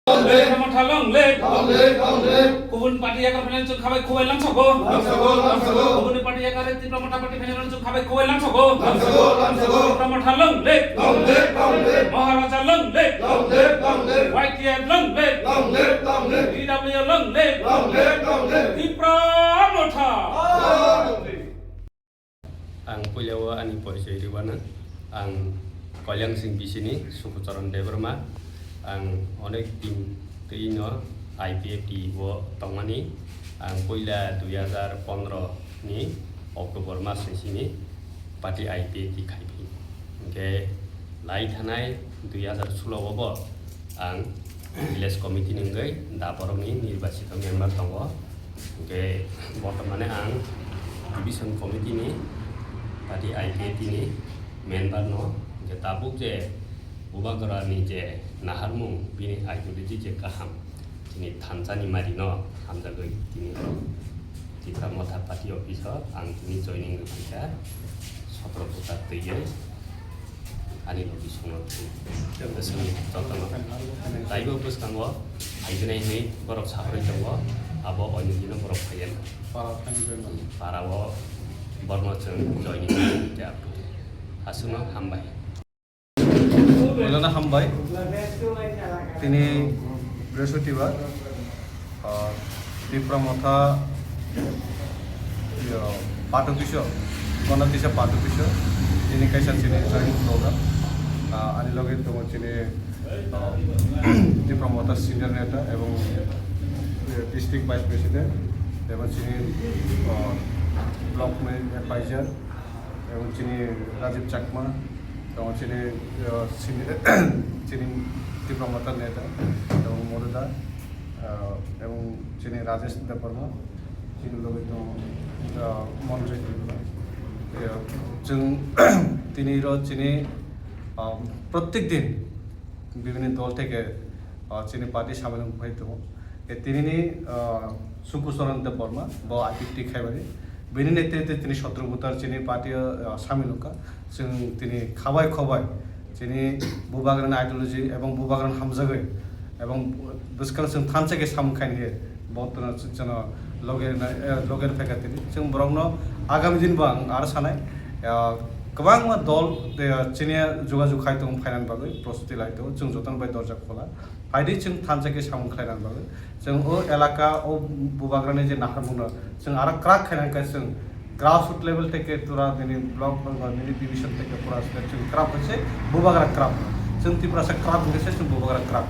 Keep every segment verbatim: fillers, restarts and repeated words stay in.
Tipra Motha long live! Long live, long live! Kubun party yakar phainani chwng khabai khubai langsago. Langsago, langsago. Kubun party yakar Tipra Motha party phainani chwng khabai khubai langsago. Langsago, langsago. Tipra Motha long live! Long live, long live! Maharaja long live! Long live, long live! Y T F long live! Long live, long live! T W long live! Long live, long live! Tipra Motha! Long live! Ang puilao ani porichoi rwmano. Ang Koilangsing bisini Sukucharan Debbarma. Ang onek din twino I P F T o tongmani. Ang puila dui hazar pondro ni October mas ni simi party I P F T khaiphi. Hwnkhe lai thanai dui hazar sulo o bo ang village committee ni wngwi da borokni nirbachito member tongo. Hwnkhe bortomane ang division committee ni party I P F T ni member no, hwnkhe tabuk je Bubagrani je naharmung bini ideology je kaham, chini thansa ni mari no hamjagwi tini oro Tipra Motha party office o ang tini joining rwphaikha sotro bwkha twiwi. Ani logi songno thwi. Bwswngni jotono. Taibo bwskango phaigwnai hwnwi borok saharwi tongo, abo oinwi dino borok phaiya. Para thani bai mano. Parao borno chwng joining khe aphuti. Aswkno hambai. Puilano hambai. Tini Brihospatibar, ah, Tipra Motha, iyo, Patu Kiso, Gonatisa Patu Kiso, tini kaisa chini joining program. Ah, ani loge tongo chini, ah, Tipra Motha senior neta ebong, eh, district vice president, ebong chini, ah, block advisor, ebong chini Rajiv Chakma, tongo chini, ah, sini-, chini Tipra Motha neta, ebong Monuda, ah, ebong chini Rajesh Debbarma, chini logi tongo, ah, Manoj Tripura. Ah, chwng tini ro chini, ah, prottek din bibhinno dol theke, ah, chini party samil wngwi phai tongo. E tinini, ah, Sukucharan Debbarma, bo I P F T khaibari. Bini netrite tini sotro bwtar chini party o, ah, samil wngkha. Chwng tini khabai khobai chini Bubagrani ideology ebong Bubagrani hamjagwi ebong bwskang chwng thansa khe samung khaini khe bo tino chwngno loge rwna, eh, loge rwphaikha tini. Chwng borokno agami din bo ang aro sanai, ah, kwbangma dol, eh, chini jogajog khai tongo phainani bagwi prostuti lai tongo. Chwng jotono bai dorja khola. Phaidi chwng thansa khe samung khlaina bagwi. Chwng o elaka, o Bubagrani je naharmungno chwng aro kwrak khaina hwnkhe chwng grassroot level theke tura nini block, nini division theke pura se chwng kwrak hwnkhe se Bubagra kwrak. Chwng Tiprasa kwrak hwnkhe se chwng Bubagra kwrak.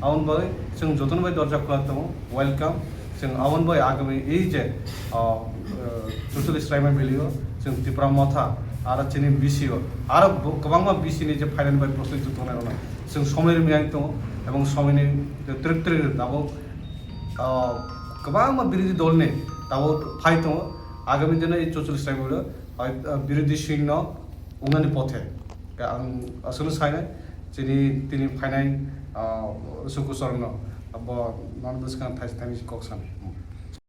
Aboni bagwi chwng jotono bai dorja khula tongo, welcome. Chwng aboni bagwi agami ei je, ah, ah, chuchuli swraima valley o chwng Tipra Motha aro chini B C o aro bo-, kwbangma B C ni je phainani bai prostuti tongnai rokno chwng somoi rwmani tongo, ebong somoini twrwk twrwk tabuk, ah, kwbangma birodhi dolni tabuk phai tongo. Agami dino ei chuchuli swraima valley o, ah, birodhi singno wngnani pothe. Ang aswkno sainai, chini tini phainai, ah, Sukucharanno, abo nono bwskang thaisa thaini kok sanai.